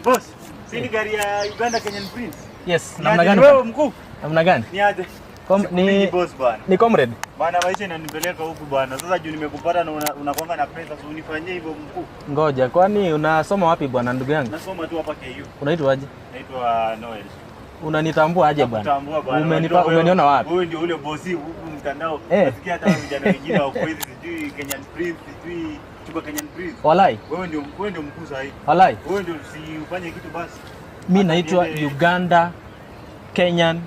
Boss, si ni gari ya Uganda Kenyan Prince? Yes, Ni namna aje gani wewe bwana? mkuu? Namna gani? Ni aje? Siku mingi boss bwana. Ni comrade. Bwana, maisha inanipeleka huku bwana. Sasa juu nimekupata na unakuanga na pesa, so unifanyie hivyo mkuu. Ngoja, kwani unasoma wapi bwana ndugu yangu? Nasoma tu hapa KU. Unaitwa aje? Naitwa Noel. Unanitambua aje bwana? Nakutambua bwana. Umenipa, umeniona wapi? Wewe ndio ule bosi huku mtandao. Eh. Nasikia hata vijana wengine wa hizi sijui Kenyan Prince, sijui tuko Kenyan Prince. Walai, Wewe ndio mkuu sasa hivi. Walai. Wewe ndio usifanye kitu basi. Mi Hata naitwa Uganda Kenyan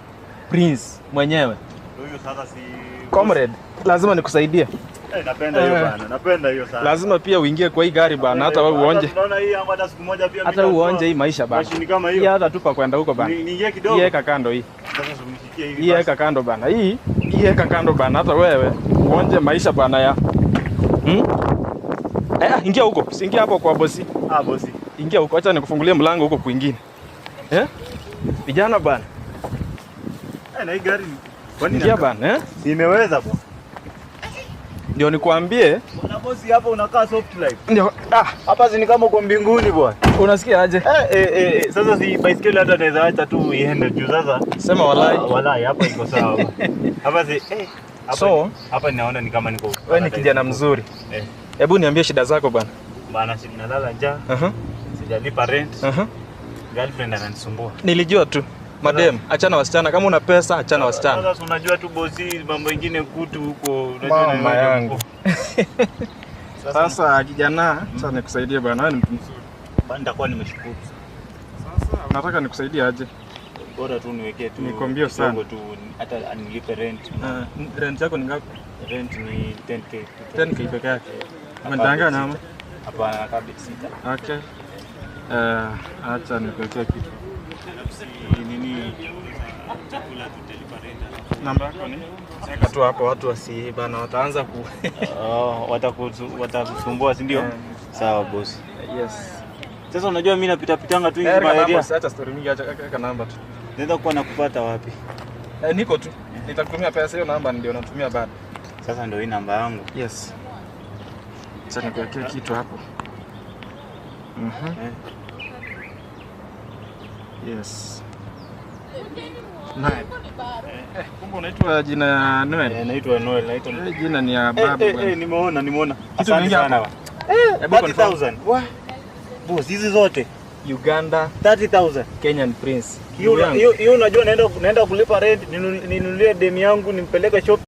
Prince mwenyewe. Huyo sasa si Comrade, lazima nikusaidie. Eh, napenda hiyo Eh. bana. Napenda hiyo sana. Lazima pia uingie kwa hii gari bana, hata wewe uonje. Unaona hii yangu hata siku moja pia Hata mimi uonje hii maisha bana. Mashini kama Hii hiyo. hata tupa kwenda huko bana. Niingie kidogo. Hii weka kando hii. Sasa unishikie hivi. Hii Basi. weka kando bana. Hii weka kando bana. Hata wewe uonje maisha bana ya. Eh, ingia huko. Siingia hapo kwa bosi. Ah, bosi. Ingia huko, acha nikufungulie mlango huko kwingine. Eh? Vijana bana. Eh, na hii gari kwani Ingia bana, eh? Nimeweza bwana. Ndio nikuambie. Bwana bosi, hapa unakaa soft life. Ndio ah, Hapa si ni kama uko mbinguni bwana. Unasikia aje? Eh, eh, eh, sasa si baiskeli hata naweza acha tu iende juu sasa. Sema walai. Ah, walai hapa iko sawa. Hapa si hapa, So- hapa ninaona ni kama niko. Wewe ni kijana mzuri. Eh, Hebu niambie shida zako bana. Bana, si nalala njaa, sijalipa rent, girlfriend ananisumbua. Nilijua tu. Madem, achana wasichana. Kama una pesa, achana wasichana. Sasa unajua tu bosi, mambo ingine kutu huko, unajua Mama ni wewe yangu. mkuu. Sasa Sasa kijana, sasa nikusaidie bana, wewe ni mtu mzuri. bana, nitakuwa nimeshukuru. Sasa unataka nikusaidie aje? Bora tu niwekee tu. Niko mbio sana. Kidogo tu hata nilipe rent. Rent yako ni ngapi? Rent ni 10K. 10K peke yake. Umenidanganya ama? Hapana, kabla sita. Okay. Acha nikuwekee kitu. Si nini chakula tutalipa rent. Namba yako ni? Weka tu hapo watu wasi bana wataanza ku Oh, watakusumbua si ndio? Eh. Sawa boss. Yes. Sasa unajua mimi napita pitanga tu hizi Weka namba, area. acha story mingi, acha weka namba tu. Naweza kuwa nakupata wapi? Eh, niko tu. Nitakutumia pesa, hiyo namba ndio natumia bado. Sasa ndio hii namba yangu. Yes. Acha nikuwekee kitu hapo. Eh. Yes. Noel. Kumbe unaitwa jina ya Noel? Eh, naitwa Noel, naitwa Eh, jina ni ya Eh, babu eh, bwana. eh, nimeona, nimeona. Kitu Asante mingi sana. hapa. Hebu confirm. 30,000. Wah. Boss, hizi zote Uganda 30,000. Kenyan Prince. Hiyo Ndugu yangu. hiyo hiyo unajua naenda kulipa rent, ninunulie demu yangu nimpeleke shopping.